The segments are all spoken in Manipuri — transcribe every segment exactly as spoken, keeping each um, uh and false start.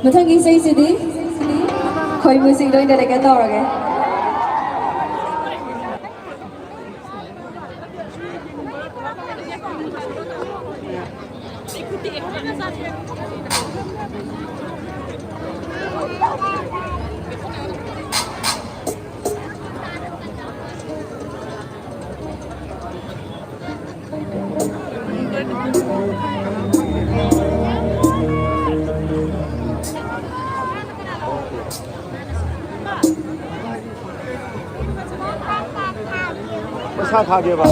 ꯃꯊꯪꯒꯤ ꯏꯁꯩꯁꯤꯗꯤ ꯑꯩꯈꯣꯏ ꯃ꯭ꯌꯨꯖꯤꯛ ꯂꯣꯏ ꯗꯦꯗꯤꯀꯦꯠ ꯇꯧꯔꯒꯦ꯫ ꯄꯩꯁꯥ ꯊꯥꯒꯦꯕ꯫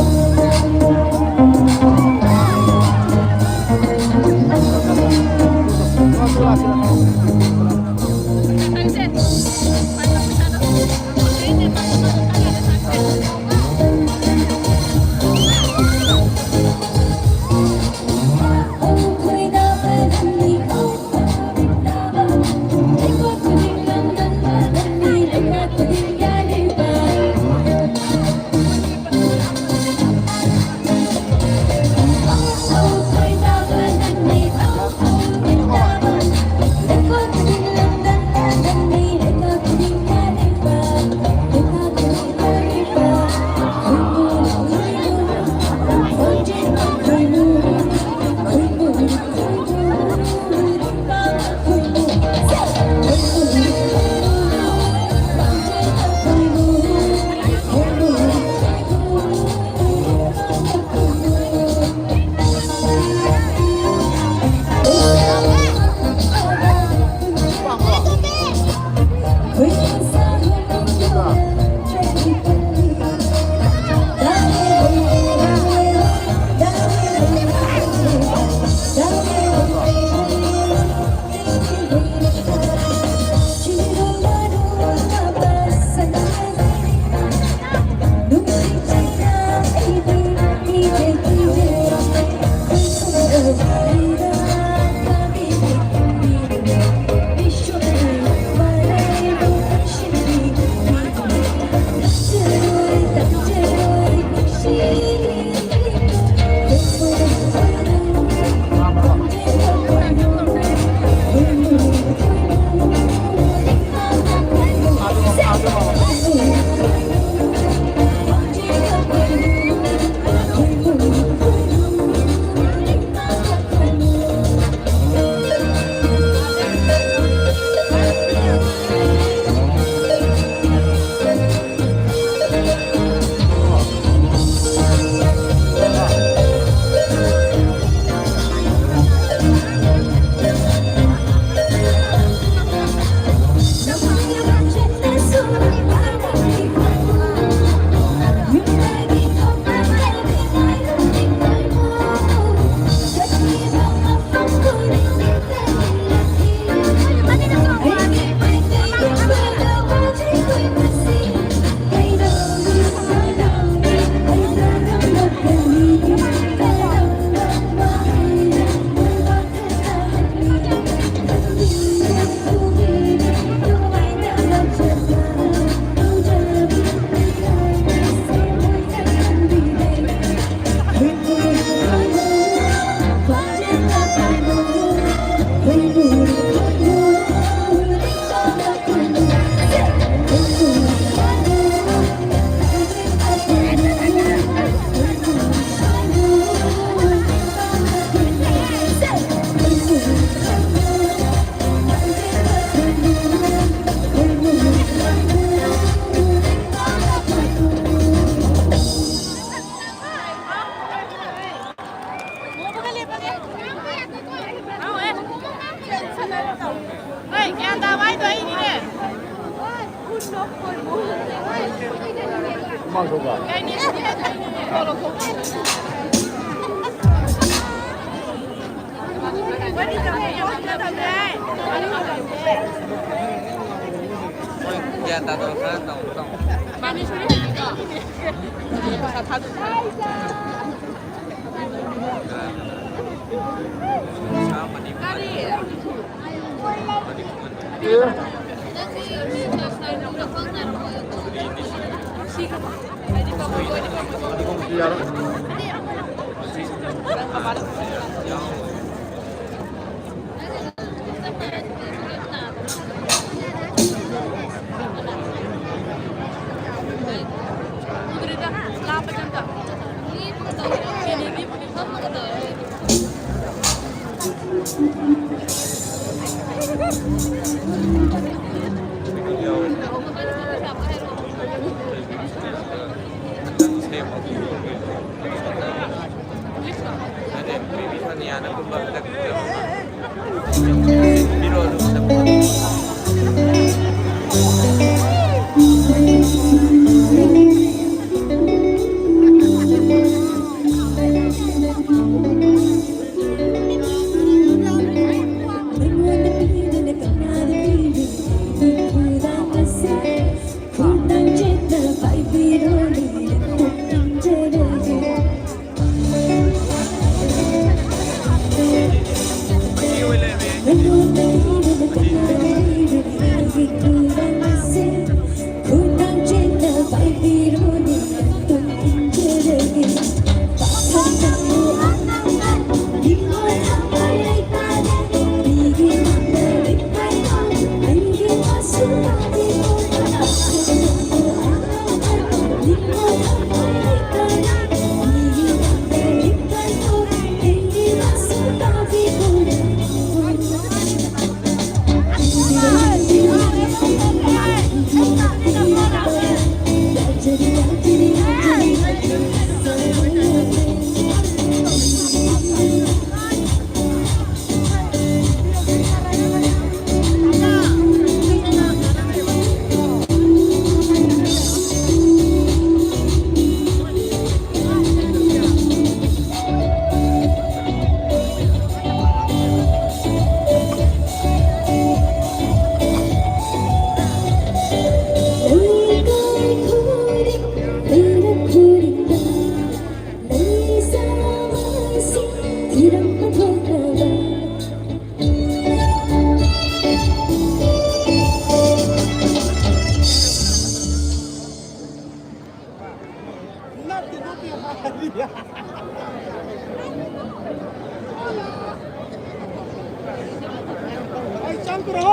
ꯒ꯭ꯌꯥꯟ ꯇꯥꯗꯕ ꯈꯔ ꯇꯧ, ꯇꯧ꯫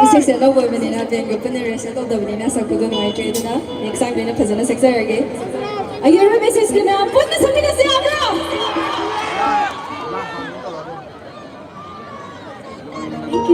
ꯏꯁꯩꯁꯦ ꯑꯅꯧꯕ ꯑꯣꯏꯕꯅꯤꯅ ꯕꯦꯟꯒ ꯄꯨꯟꯅ ꯔꯤꯍꯔꯁꯦꯜ ꯇꯧꯗꯕꯅꯤꯅ ꯁꯛꯄꯗꯣ ꯅꯨꯡꯉꯥꯏꯇ꯭ꯔꯦ, ꯑꯗꯨꯅ ꯅꯦꯛꯁ ꯇꯥꯏꯝꯗ ꯑꯩꯅ ꯐꯖꯅ ꯁꯛꯆꯔꯒꯦ꯫ ꯑꯌꯨꯔ ꯃꯦꯁꯦꯖꯀꯤ ꯃꯌꯥꯝ ꯄꯨꯟꯅ ꯁꯛꯃꯤꯟꯅꯁꯦ ꯌꯥꯕ꯭ꯔꯣ? Thank you.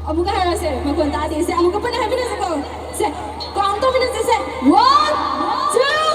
ꯑꯃꯨꯛꯀ ꯍꯥꯏꯔꯁꯦ, ꯃꯈꯣꯟ ꯇꯥꯗꯦ꯫ ꯁꯦ, ꯑꯃꯨꯛꯀ ꯄꯨꯟꯅ ꯍꯥꯏꯃꯤꯟꯅꯁꯤꯀꯣ꯫ ꯁꯦ, count ꯇꯧꯃꯤꯟꯅꯁꯦ꯫ Say, one, two, three.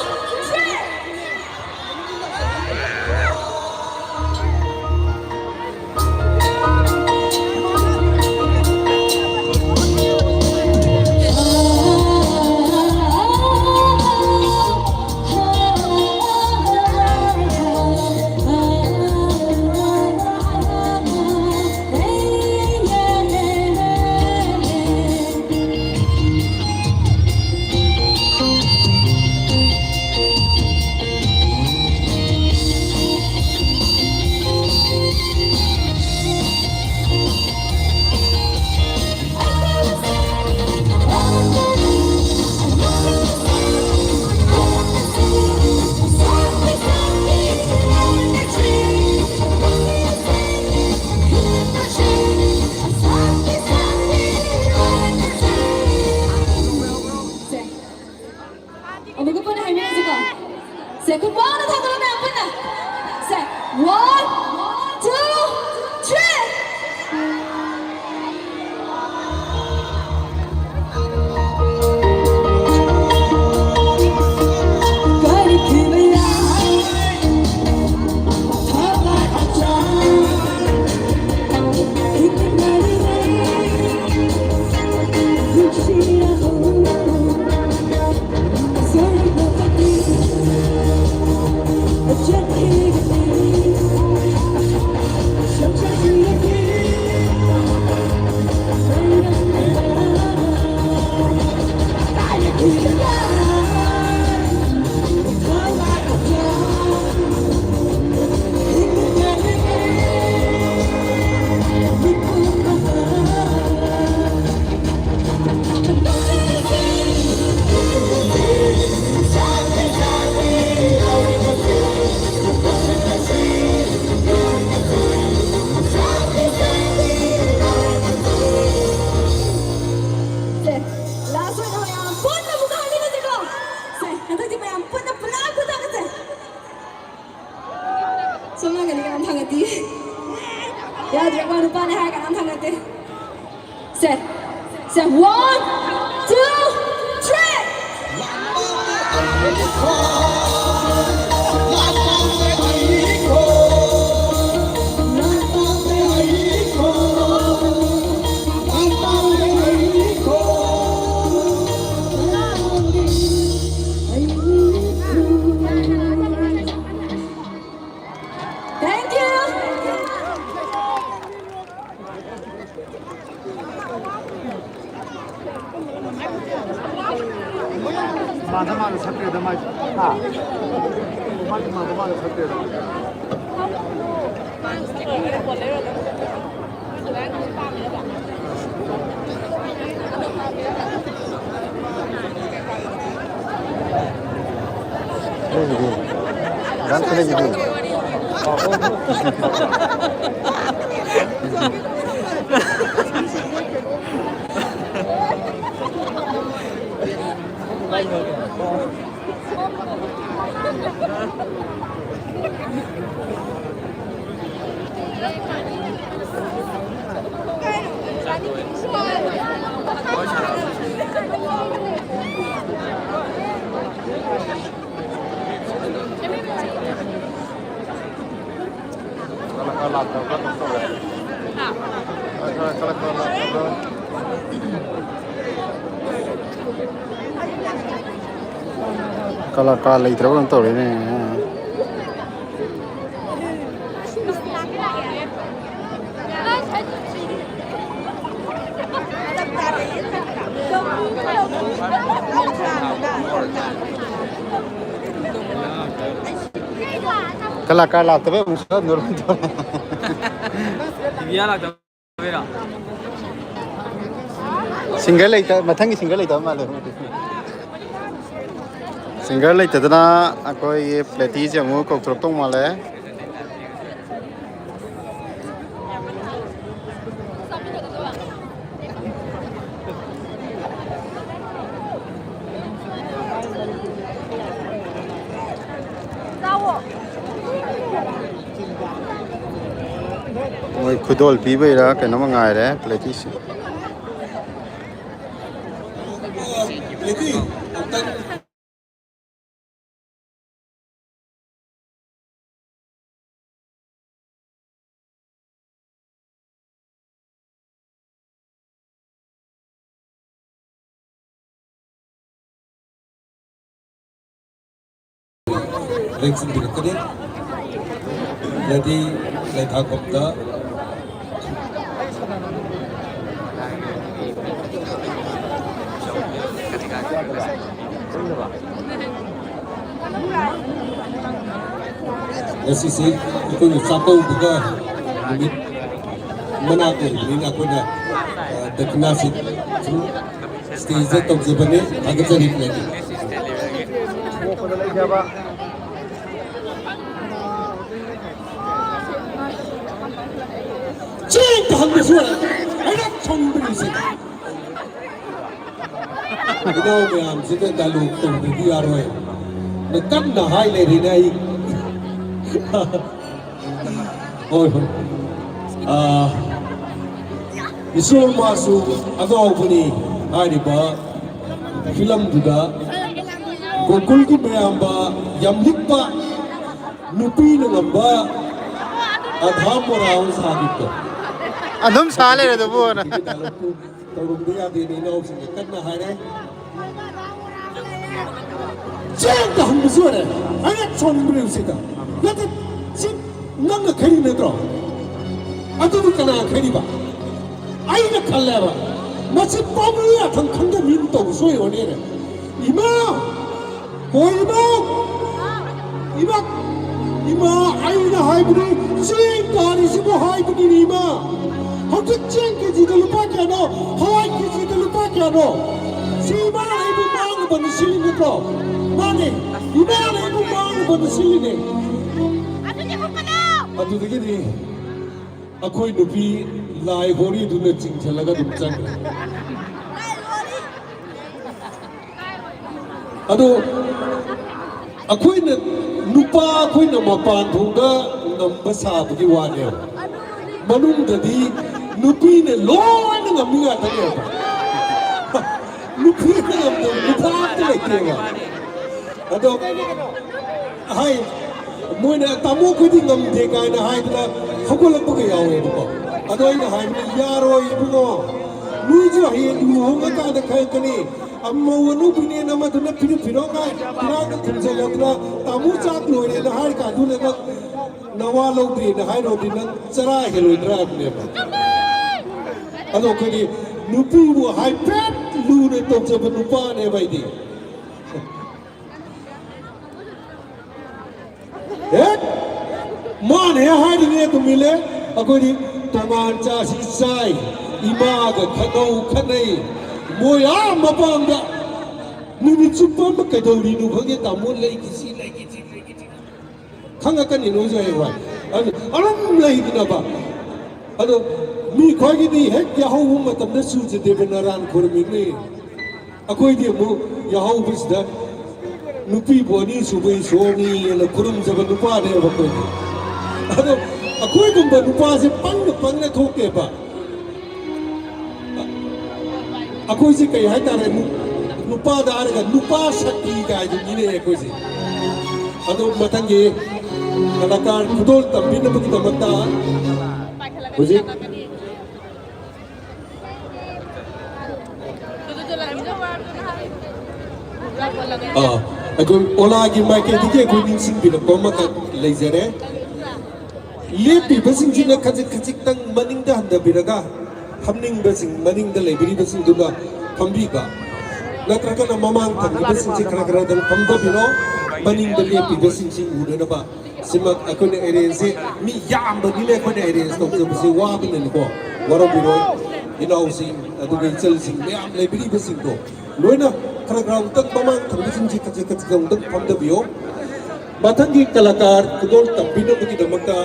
Set. Set. One, two, three. Thank you. ꯃꯥꯟꯗ ꯃꯥꯟꯗ ꯁꯛꯇ꯭ꯔꯦꯗ ꯃꯥꯏꯁꯦ꯫ ꯍꯥ? ꯃꯥꯏꯁꯦ ꯃꯥꯟꯗ ꯃꯥꯟꯗ ꯁꯛꯇ꯭ꯔꯦꯗ꯫ ꯂꯩꯕꯤꯗꯤ꯫ ꯗꯥꯟꯁ ꯂꯩꯕꯤꯗꯤ꯫ ꯀꯂꯥꯀꯥꯔ ꯂꯥꯛꯇꯕ꯭ꯔꯥ ꯀꯩꯅꯣ ꯇꯧꯔꯦ꯫ ꯀꯂꯥꯀꯥꯔ ꯂꯥꯛꯇꯕ꯭ꯔꯥ? ꯀꯂꯥꯀꯥꯔ ꯂꯩꯇ꯭ꯔꯕ ꯀꯩꯅꯣ ꯇꯧꯔꯦꯅꯦ꯫ ꯀꯂꯥꯀꯥꯔ ꯂꯥꯛꯇꯕꯩ ꯑꯃꯨꯛ ꯁꯛꯍꯟꯗꯣꯔꯕ ꯀꯩꯅꯣ ꯇꯧꯔꯦ꯫ ꯏꯟꯗꯤꯌꯥ ꯂꯥꯛꯇꯕꯩꯔꯣ? ꯁꯤꯡꯒꯔ ꯂꯩꯇ-, ꯃꯊꯪꯒꯤ ꯁꯤꯡꯒꯔ ꯂꯩꯇꯕ ꯃꯥꯜꯂꯦ꯫ ꯁꯤꯡꯒꯔ ꯂꯩꯇꯗꯅ ꯑꯩꯈꯣꯏꯒꯤ ꯄ꯭ꯂꯦꯇꯤꯁꯦ ꯑꯃꯨꯛ ꯀꯧꯊꯣꯔꯛꯇꯧ ꯃꯥꯜꯂꯦ꯫ ꯃꯣꯏ ꯈꯨꯗꯣꯜ ꯄꯤꯕꯩꯔꯥ ꯀꯩꯅꯣꯝꯃ ꯉꯥꯏꯔꯦ ꯄ꯭ꯂꯦꯇꯤꯁꯤ꯫ ꯑ, ꯂꯩꯕꯤ, ꯑꯝꯇꯪ ꯂꯦꯡꯁꯤꯟꯕꯤꯔꯛꯀꯅꯤ꯫ ꯂꯩꯗꯤ ꯂꯩꯊꯥꯛꯐꯝꯗ ꯉꯁꯤꯁꯤ ꯑꯩꯈꯣꯏꯒꯤ ꯆꯥꯛꯀꯧꯕꯒ ꯅꯨꯃꯤꯠ ꯃꯅꯥꯛ ꯑꯣꯏꯕꯅꯤꯅ ꯑꯩꯈꯣꯏꯅ, ꯑ, ꯗꯈꯤꯅꯥꯁꯤ ꯁꯨꯝ ꯁ꯭ꯇꯦꯖꯇ ꯇꯧꯖꯕꯅꯤ꯫ ꯊꯥꯒꯠꯆꯔꯤ꯫ ꯆꯦꯡ ꯇꯥꯍꯟꯕꯁꯨ ꯑꯩꯅ ꯁꯥꯎꯅꯤꯡꯕꯅꯤꯁꯦ꯫ ꯏꯅꯥꯎ ꯃꯌꯥꯝꯁꯤꯗ ꯗꯥꯏꯂꯣꯛ ꯇꯧꯗ꯭ꯔꯗꯤ ꯌꯥꯔꯣꯏ꯫ ꯅ ꯀꯟꯅ ꯍꯥꯏ ꯂꯩꯔꯦꯅꯦ ꯑꯩ꯫ ꯍꯣꯏ, ꯍꯣꯏ꯫ ꯑꯥ, ꯏꯁꯣꯔ ꯃꯥꯁꯨ ꯑꯉꯥꯎꯕꯅꯤ ꯍꯥꯏꯔꯤꯕ ꯐꯤꯂꯝꯗꯨꯗ ꯒꯣꯀꯨꯜꯒꯤ ꯃꯌꯥꯝꯕ ꯌꯥꯝꯂꯤꯛꯄ ꯅꯨꯄꯤꯅ ꯉꯝꯕ ꯑꯙꯥ ꯃꯣꯔꯥ ꯑꯃ ꯁꯥꯈꯤꯕꯗꯣ꯫ ꯑꯗꯨꯝ ꯁꯥ ꯂꯩꯔꯦ ꯑꯗꯨꯕꯨ꯫ ꯇꯧꯔꯝꯕ ꯌꯥꯗꯦꯅ ꯏꯅꯥꯎꯁꯤꯡꯅ ꯀꯟꯅ ꯍꯥꯏꯔꯦ꯫ ꯆꯦꯡ ꯇꯥꯍꯟꯕꯁꯨ ꯑꯣꯏꯔꯦ꯫ ꯑꯩꯅ ꯁꯥꯎꯅꯤꯡꯕꯅꯦ ꯁꯤꯗ꯫ ꯅꯠꯇꯦ, ꯁꯤ ꯅꯪꯅ ꯈꯜꯂꯤ ꯅꯠꯇ꯭ꯔꯣ? ꯑꯗꯨꯕꯨ ꯀꯅꯥ ꯈꯜꯂꯤꯕ? ꯑꯩꯅ ꯈꯜꯂꯦꯕ꯫ ꯃꯁꯤ ꯄꯥꯝꯃꯤ ꯑꯊꯪ ꯈꯪꯗ ꯃꯤ ꯑꯃ ꯇꯧꯕ ꯁꯣꯏ ꯑꯣꯏꯔꯅꯦꯅ꯫ ꯏꯃꯥ! ꯍꯣꯏ, ꯏꯃꯥ! ꯏꯃꯥ! ꯏꯃꯥ, ꯑꯩꯅ ꯍꯥꯏꯕꯗꯤ ꯆꯦꯡ ꯇꯥꯔꯤꯁꯤꯕꯨ ꯍꯥꯏꯕꯅꯤꯅꯦ, ꯏꯃꯥ! ꯍꯧꯖꯤꯛ ꯆꯦꯡ ꯀꯦꯖꯤꯗ ꯂꯨꯄꯥ ꯀꯌꯥꯅꯣ? ꯍꯋꯥꯏ ꯀꯦꯖꯤꯗ ꯂꯨꯄꯥ ꯀꯌꯥꯅꯣ? ꯁꯤ ꯏꯃꯥꯅ ꯑꯩꯕꯨ ꯃꯥꯡꯉꯕꯅ ꯁꯤꯜꯂꯤ ꯅꯠꯇ꯭ꯔꯣ? ꯃꯥꯅꯦ, ꯏꯃꯥꯅ ꯑꯩꯕꯨ ꯃꯥꯡꯉꯕꯅ ꯁꯤꯜꯂꯤꯅꯦ꯫ ꯑꯗꯨꯗꯒꯤꯗꯤ ꯑꯩꯈꯣꯏ ꯅꯨꯄꯤ ꯂꯥꯏ ꯍꯣꯔꯤꯗꯨꯅ ꯆꯤꯡꯁꯤꯜꯂꯒ ꯑꯗꯨꯝ ꯆꯪꯈ꯭ꯔꯦ꯫ ꯑꯗꯣ ꯑꯩꯈꯣꯏꯅ, ꯅꯨꯄꯥ ꯑꯩꯈꯣꯏꯅ ꯃꯄꯥꯟ ꯊꯣꯡꯗ ꯉꯝꯕ ꯁꯥꯕꯒꯤ ꯋꯥꯅꯦꯕ, ꯃꯅꯨꯡꯗꯗꯤ ꯅꯨꯄꯤꯅ ꯂꯣꯏꯅ ꯉꯝꯃꯤ ꯉꯥꯛꯇꯅꯦꯕ꯫ ꯅꯨꯄꯤ ꯅꯠꯇꯦꯕ꯫ ꯑꯗꯣ ꯍꯥꯏ, ꯃꯣꯏꯅ "ꯇꯥꯃꯣ ꯑꯩꯈꯣꯏꯗꯤ ꯉꯝꯗꯦ" ꯀꯥꯏꯅ ꯍꯥꯏꯗꯅ ꯍꯧꯒꯠꯂꯛꯄꯒ ꯌꯥꯎꯋꯦꯕꯀꯣ꯫ ꯑꯗꯣ ꯑꯩꯅ ꯍꯥꯏꯕꯅꯤ, "ꯌꯥꯔꯣꯏ ꯏꯕꯨꯡꯉꯣ, ꯅꯣꯏꯁꯨ ꯍꯌꯦꯡ ꯂꯨꯍꯣꯡꯉꯀꯥꯟꯗ ꯈꯪꯉꯛꯀꯅꯤ꯫ ꯑꯃꯧ ꯑꯅꯧꯕꯤꯅꯦꯅ ꯑꯃꯗꯨꯅ ꯐꯤꯔꯨ ꯐꯤꯔꯣ ꯉꯥꯏ ꯐꯤꯔꯥꯡꯗ ꯊꯝꯖꯜꯂꯛꯇꯅ ꯇꯥꯃꯣ ꯆꯥꯛ ꯂꯣꯏꯔꯦꯅ ꯍꯥꯏꯔ ꯀꯥꯟꯗꯨꯗ ꯅꯪ ꯅꯋꯥ ꯂꯧꯗꯦꯅ ꯍꯥꯏꯔꯨꯔꯗꯤ ꯅꯪ ꯆꯔꯥ ꯍꯦꯜꯂꯣꯏꯗ꯭ꯔꯥ?" ꯍꯥꯏꯕꯅꯦꯕ꯫ ꯑꯗꯣ ꯑꯩꯈꯣꯏꯗꯤ ꯅꯨꯄꯤꯕꯨ ꯍꯥꯏꯐꯦꯠ ꯂꯨꯅ ꯇꯧꯖꯕ ꯅꯨꯄꯥꯅꯦꯕ ꯑꯩꯗꯤ꯫ ꯍꯦꯛ ꯃꯥꯅ ꯍꯦꯛ ꯍꯥꯏꯔꯤꯉꯩ ꯑꯗꯨꯝ ꯏꯜꯂꯦ꯫ ꯑꯩꯈꯣꯏꯗꯤ ꯇꯣꯉꯥꯟ ꯆꯥꯁꯤ ꯆꯥꯏ, ꯏꯃꯥꯒ ꯈꯠꯅꯧ ꯈꯠꯅꯩ, ꯃꯣꯏ ꯑꯥ ꯃꯄꯥꯝꯗ ꯅꯨꯃꯤꯠ ꯆꯨꯞꯄ ꯑꯃ ꯀꯩꯗꯧꯔꯤꯅꯣ ꯈꯪꯗꯦ꯫ "ꯇꯥꯃꯣ ꯂꯩꯈꯤꯁꯤ, ꯂꯩꯈꯤꯁꯤ, ꯂꯩꯈꯤꯁꯤ"꯫ ꯈꯪꯉꯛꯀꯅꯤ ꯅꯣꯏꯁꯨ ꯍꯌꯦꯡꯋꯥꯏ꯫ ꯑꯗꯨ ꯑꯗꯨꯝ ꯂꯩꯗꯅꯕ꯫ ꯑꯗꯣ ꯃꯤ ꯈ꯭ꯋꯥꯏꯒꯤꯗꯤ ꯍꯦꯛ ꯌꯥꯍꯧꯕ ꯃꯇꯝꯗ ꯁꯨꯔꯖ ꯗꯦꯕ ꯅꯥꯔꯥꯌꯟ ꯈꯨꯔꯨꯝꯃꯤꯅꯤ꯫ ꯑꯩꯈꯣꯏꯗꯤ ꯑꯃꯨꯛ ꯌꯥꯍꯧꯕꯁꯤꯗ ꯅꯨꯄꯤꯕꯨ ꯑꯅꯤꯁꯨꯕ ꯏꯁꯣꯔꯅꯤꯅ ꯈꯨꯔꯨꯝꯖꯕ ꯅꯨꯄꯥꯅꯦꯕ ꯑꯩꯈꯣꯏꯗꯤ꯫ ꯑꯗꯣ ꯑꯩꯈꯣꯏꯒꯨꯝꯕ ꯅꯨꯄꯥꯁꯦ ꯄꯪꯅ ꯄꯪꯅ ꯊꯣꯛꯇꯦꯕ꯫ ꯑꯩꯈꯣꯏꯁꯦ ꯀꯩ ꯍꯥꯏꯇꯥꯔꯦ, ꯅꯨ-, ꯅꯨꯄꯥꯗ ꯍꯥꯏꯔꯒ ꯅꯨꯄꯥ ꯁꯛꯇꯤ ꯀꯥꯏꯗꯨꯅꯤꯅꯦ ꯑꯩꯈꯣꯏꯁꯦ꯫ ꯑꯗꯣ ꯃꯊꯪꯒꯤ ꯀꯂꯥꯀꯥꯔ ꯈꯨꯗꯣꯜ ꯇꯝꯕꯤꯅꯕꯒꯤꯗꯃꯛꯇ ꯍꯧꯖꯤꯛ ꯑꯥ, ꯑꯩꯈꯣꯏ ꯑꯣꯂꯥꯒꯤ ꯃꯥꯏꯀꯩꯗꯒꯤ ꯑꯩꯈꯣꯏ ꯅꯤꯡꯁꯤꯡꯕꯤꯔꯛꯄ ꯑꯃꯈꯛ ꯂꯩꯖꯔꯦ꯫ ꯂꯦꯞꯄꯤꯕꯁꯤꯡꯁꯤꯅ ꯈꯖꯤꯛ ꯈꯖꯤꯛꯇꯪ ꯃꯅꯤꯡꯗ ꯍꯟꯊꯕꯤꯔꯒ ꯐꯝꯅꯤꯡꯕꯁꯤꯡ, ꯃꯅꯤꯡꯗ ꯂꯩꯕꯤꯔꯤꯕꯁꯤꯡꯗꯨꯅ ꯐꯝꯕꯤꯕ, ꯅꯠꯇ꯭ꯔꯒꯅ ꯃꯃꯥꯡ ꯊꯪꯕꯁꯤꯡꯁꯤ ꯈꯔ ꯈꯔꯗꯪ ꯐꯝꯊꯕꯤꯔꯣ, ꯃꯅꯤꯡꯗ ꯂꯦꯞꯄꯤꯕꯁꯤꯡꯁꯤ ꯎꯅꯅꯕ꯫ ꯁꯤꯃꯛ ꯑꯩꯈꯣꯏꯅ ꯑꯦꯔꯦꯟꯖꯁꯦ ꯃꯤ ꯌꯥꯝꯕꯅꯤꯅ ꯑꯩꯈꯣꯏꯅ ꯑꯦꯔꯦꯟꯖ ꯇꯧꯖꯕꯁꯦ ꯋꯥꯕꯅꯤꯅꯀꯣ, ꯋꯥꯔꯧꯕꯤꯔꯣꯏ꯫ ꯏꯅꯥꯎꯁꯤꯡ ꯑꯗꯨꯒ ꯏꯆꯜꯁꯤꯡ ꯃꯌꯥꯝ ꯂꯩꯕꯤꯔꯤꯕꯁꯤꯡꯗꯣ ꯂꯣꯏꯅ ꯈꯔ ꯈꯔ ꯑꯃꯨꯛꯇꯪ ꯃꯃꯥꯡ ꯊꯪꯕꯁꯤꯡꯁꯤ ꯈꯖꯤꯛ ꯈꯖꯤꯛ ꯑꯃꯨꯛꯇꯪ ꯐꯝꯊꯕꯤꯌꯣ꯫ ꯃꯊꯪꯒꯤ ꯀꯂꯥꯀꯥꯔ ꯈꯨꯗꯣꯜ ꯇꯝꯕꯤꯅꯕꯒꯤꯗꯃꯛꯇ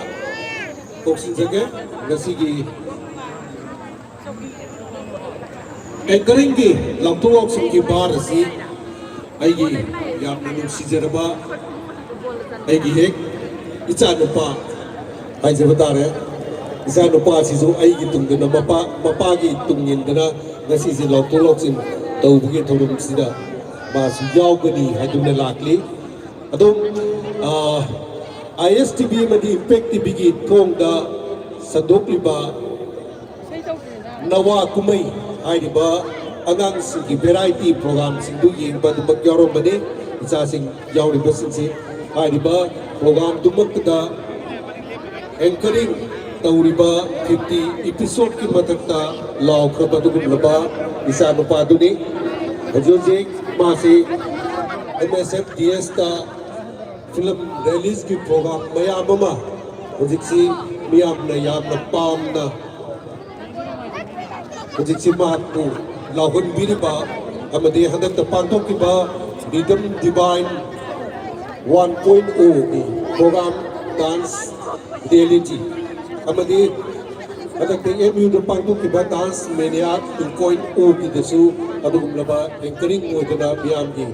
ꯀꯧꯁꯤꯟꯖꯒꯦ꯫ ꯉꯁꯤꯒꯤ ꯑꯦꯡꯀꯔꯤꯡꯒꯤ ꯂꯥꯎꯊꯣꯛ ꯂꯥꯎꯁꯤꯟꯒꯤ ꯚꯥꯔ ꯑꯁꯤ ꯑꯩꯒꯤ ꯌꯥꯝꯅ ꯅꯨꯡꯁꯤꯖꯔꯕ ꯑꯩꯒꯤ ꯍꯦꯛ ꯏꯆꯥ ꯅꯨꯄꯥ ꯍꯥꯏꯖꯕ ꯇꯥꯔꯦ꯫ ꯏꯆꯥ ꯅꯨꯄꯥꯁꯤꯁꯨ ꯑꯩꯒꯤ ꯇꯨꯡꯗꯅ ꯃꯄꯥ, ꯃꯄꯥꯒꯤ ꯇꯨꯡ ꯏꯟꯗꯅ ꯉꯁꯤꯁꯦ ꯂꯥꯎꯊꯣꯛ ꯂꯥꯎꯁꯤꯟ ꯇꯧꯕꯒꯤ ꯊꯧꯔꯝꯁꯤꯗ ꯃꯥꯁꯨ ꯌꯥꯎꯒꯅꯤ ꯍꯥꯏꯗꯨꯅ ꯂꯥꯛꯂꯤ꯫ ꯑꯗꯨꯝ ꯑꯥꯏ ꯑꯦꯁ ꯇꯤ ꯚꯤ ꯑꯃꯗꯤ ꯏꯝꯄꯦꯛ ꯇꯤ ꯚꯤꯒꯤ ꯊꯣꯡꯗ ꯁꯟꯗꯣꯛꯂꯤꯕ ꯅꯋꯥ ꯀꯨꯝꯍꯩ ꯍꯥꯏꯔꯤꯕ ꯑꯉꯥꯡꯁꯤꯡꯒꯤ ꯚꯦꯔꯥꯏꯇꯤ ꯄ꯭ꯔꯣꯒꯥꯝꯁꯤꯡꯗꯨ ꯌꯦꯡꯕ ꯑꯗꯨꯃꯛ ꯌꯥꯎꯔꯝꯕꯅꯤ꯫ ꯏꯆꯥꯁꯤꯡ ꯌꯥꯎꯔꯤꯕꯁꯤꯡꯁꯤ ꯍꯥꯏꯔꯤꯕ ꯄ꯭ꯔꯣꯒꯥꯝꯗꯨꯃꯛꯇꯗ ꯑꯦꯡꯀꯔꯤꯡ ꯇꯧꯔꯤꯕ ꯐꯤꯐꯇꯤ ꯏꯄꯤꯁꯣꯗꯀꯤ ꯃꯊꯛꯇ ꯂꯥꯎꯈ꯭ꯔꯕ ꯑꯗꯨꯒꯨꯝꯂꯕ ꯏꯆꯥ ꯅꯨꯄꯥꯗꯨꯅꯤ꯫ ꯍꯧꯖꯤꯛ ꯍꯧꯖꯤꯛ ꯃꯥꯁꯤ ꯑꯦꯝ ꯑꯦꯁ ꯑꯦꯐ ꯗꯤ ꯑꯦꯁꯇ ꯐꯤꯂꯝ ꯔꯤꯂꯤꯖꯀꯤ ꯄ꯭ꯔꯣꯒꯥꯝ ꯃꯌꯥꯝ ꯑꯃ ꯍꯧꯖꯤꯛꯁꯤ ꯃꯤꯌꯥꯝꯅ ꯌꯥꯝꯅ ꯄꯥꯝꯅ ꯍꯧꯖꯤꯛꯁꯤ ꯃꯍꯥꯛꯄꯨ ꯂꯥꯎꯍꯟꯕꯤꯔꯤꯕ ꯑꯃꯗꯤ ꯍꯟꯗꯛꯇ ꯄꯥꯡꯊꯣꯛꯈꯤꯕ Rhythm Divine one point oh ꯒꯤ ꯄ꯭ꯔꯣꯒꯥꯝ ꯗꯥꯟꯁ ꯔꯤꯌꯦꯂꯤꯇꯤ ꯑꯃꯗꯤ ꯍꯟꯗꯛꯇ ꯑꯦꯝ ꯌꯨꯗ ꯄꯥꯡꯊꯣꯛꯈꯤꯕ ꯗꯥꯟꯁ ꯃꯦꯅꯤꯌꯥ ꯇꯨ ꯄꯣꯏꯟ ꯑꯣꯒꯤꯗꯁꯨ ꯑꯗꯨꯒꯨꯝꯂꯕ ꯑꯦꯡꯀꯔꯤꯡ ꯑꯣꯏꯗꯅ ꯃꯤꯌꯥꯝꯒꯤ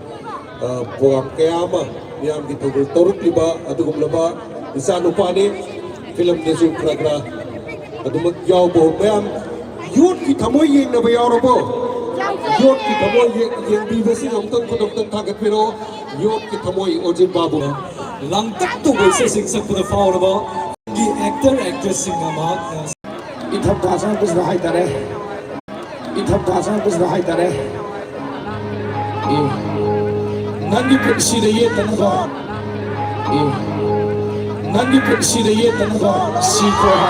ꯄ꯭ꯔꯣꯒꯥꯝ ꯀꯌꯥ ꯑꯃ ꯃꯤꯌꯥꯝꯒꯤ ꯊꯧꯒꯜ ꯇꯧꯔꯛꯂꯤꯕ ꯑꯗꯨꯒꯨꯝꯂꯕ ꯏꯆꯥꯅꯨꯄꯥꯅꯤ꯫ ꯐꯤꯂꯝꯗꯁꯨ ꯈꯔ ꯈꯔ ꯑꯗꯨꯃꯛ ꯌꯥꯎꯕ ꯃꯌꯥꯝ꯫ ꯌꯣꯠꯀꯤ ꯊꯃꯣꯏ ꯌꯦꯡꯅꯕ ꯌꯥꯎꯔꯕꯣ? ꯌꯣꯠꯀꯤ ꯊꯃꯣꯏ ꯌꯦꯡꯕꯤꯕꯁꯤꯡ ꯑꯃꯨꯛꯇꯪ ꯈꯨꯗꯣꯛꯇ ꯊꯥꯒꯠꯄꯤꯔꯛꯑꯣ꯫ ꯌꯣꯠꯀꯤ ꯊꯃꯣꯏ ꯑꯣꯖꯤꯟ ꯕꯥꯕꯨ꯫ ꯂꯥꯡꯇꯛ ꯇꯧꯕ ꯏꯁꯩꯁꯤꯡ ꯁꯛꯄꯗ ꯐꯥꯎꯔꯕ ꯒꯤ ꯑꯦꯛꯇꯔ ꯑꯦꯛꯇ꯭ꯔꯦꯁꯁꯤꯡꯅ ꯃꯍꯥꯛꯅ ꯏꯊꯛ ꯊꯥ ꯆꯪꯉꯛꯄꯁꯤꯗ ꯍꯥꯏꯇꯥꯔꯦ, ꯏꯊꯛ ꯊꯥ ꯆꯪꯉꯛꯄꯁꯤꯗ ꯍꯥꯏꯇꯥꯔꯦ꯫ ꯑꯦ, ꯅꯪꯒꯤ ꯄꯨꯟꯁꯤꯗ ꯌꯦꯠꯇꯅꯕ, ꯑꯦ, ꯅꯪꯒꯤ ꯄꯨꯟꯁꯤꯗ ꯌꯦꯠꯇꯅꯕ ꯁꯤꯈꯣ ꯍꯥꯏ꯫